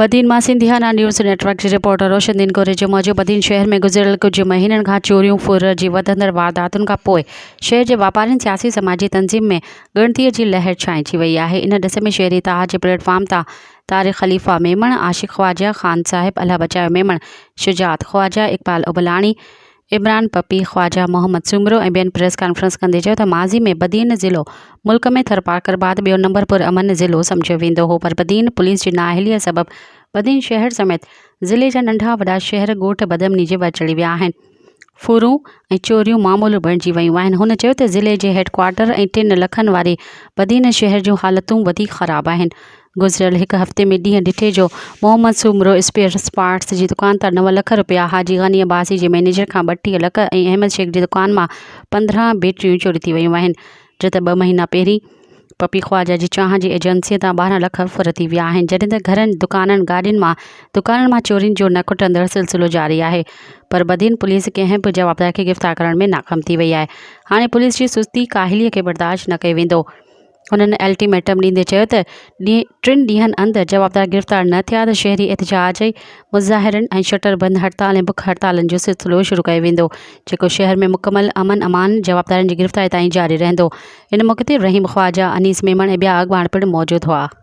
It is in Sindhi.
بدين مان سنڌيانا نيوز نيٽ ورڪ جي رپورٽر روشن دين ڪوريجو موجب بدين شهر ۾ گذريل ڪجهه مهينن کان چوريون ڦر جي وڌندڙ وارداتن کان پوء شهر جي واپارين سياسي سماجي تنظيم ۾ ڳڻتي جي لهر ڇانئجي وئي آهي ان ڏس ۾ شهري اتحاد جي پليٽ فارم تان طارق خليفه ميمڻ، عاشق خواجه، خان صاحب، الله بچايو ميمڻ، شجاعت خواجه، اقبال ابلاڻي، عمران پپي، خواجه محمد سومرو ۽ ٻين پريس ڪانفرنس ڪندي چيو ته ماضي ۾ بدين ضلعو ملڪ ۾ ٿرپارڪر بعد ٻيو نمبر پر امن ضلعو سمجهيو ويندو هو پر بدين پوليس جي نااهلي سبب بدين شهر سميت ضلعي جا ننڍا وڏا شهر ڳوٺ بدامني جي ور چڙهي ويا آهن ڦرون ۽ چوريون معمول بڻجي ويون آهن هن چيو ته ضلعي جي هيڊ ڪوارٽر ۽ ٽن لکن واري بدين شهر جون حالتون وڌيڪ خراب آهن گذريل هڪ هفتي ۾ ڏينهن ڏٺي جو محمد سومرو اسپيئرس پارٽس جي دڪان تان نو لک رپيا، حاجي غني عباسي جي مئنيجر کان 32 لک ۽ احمد شيخ جي دڪان مان 15 بيٽريون چوري ٿي ويون آهن، جڏهن ته ٻه مهينا پهرين پپي خواجه جي چانهه جي ايجنسي تان 12 لک ڦر ٿي ويا آهن، جڏهن ته گهرن، دڪانن، گاڏين مان دڪانن مان چورين جو نه کٽندڙ سلسلو جاري آهي پر بدين پوليس ڪنهن به جوابدار کي گرفتار ڪرڻ ۾ ناڪام ٿي وئي آهي، هاڻي پوليس جي سستي ڪاهلي کي برداشت نه ڪيو ويندو. هنن الٽيميٽم ڏيندي چيو ته ٽن ڏينهن اندر جوابدار گرفتار نه ٿيا ته شهري احتجاج، مظاهرن ۽ شٽر بند هڙتال ۽ بک هڙتالن جو سلسلو شروع ڪيو ويندو جيڪو شهر ۾ مڪمل امن امان جوابدارن جي گرفتاري تائين جاري رهندو. ان موقعي تي رحيم خواجه، انيس ميمڻ ۽ ٻيا اڳواڻ پڻ موجود هئا.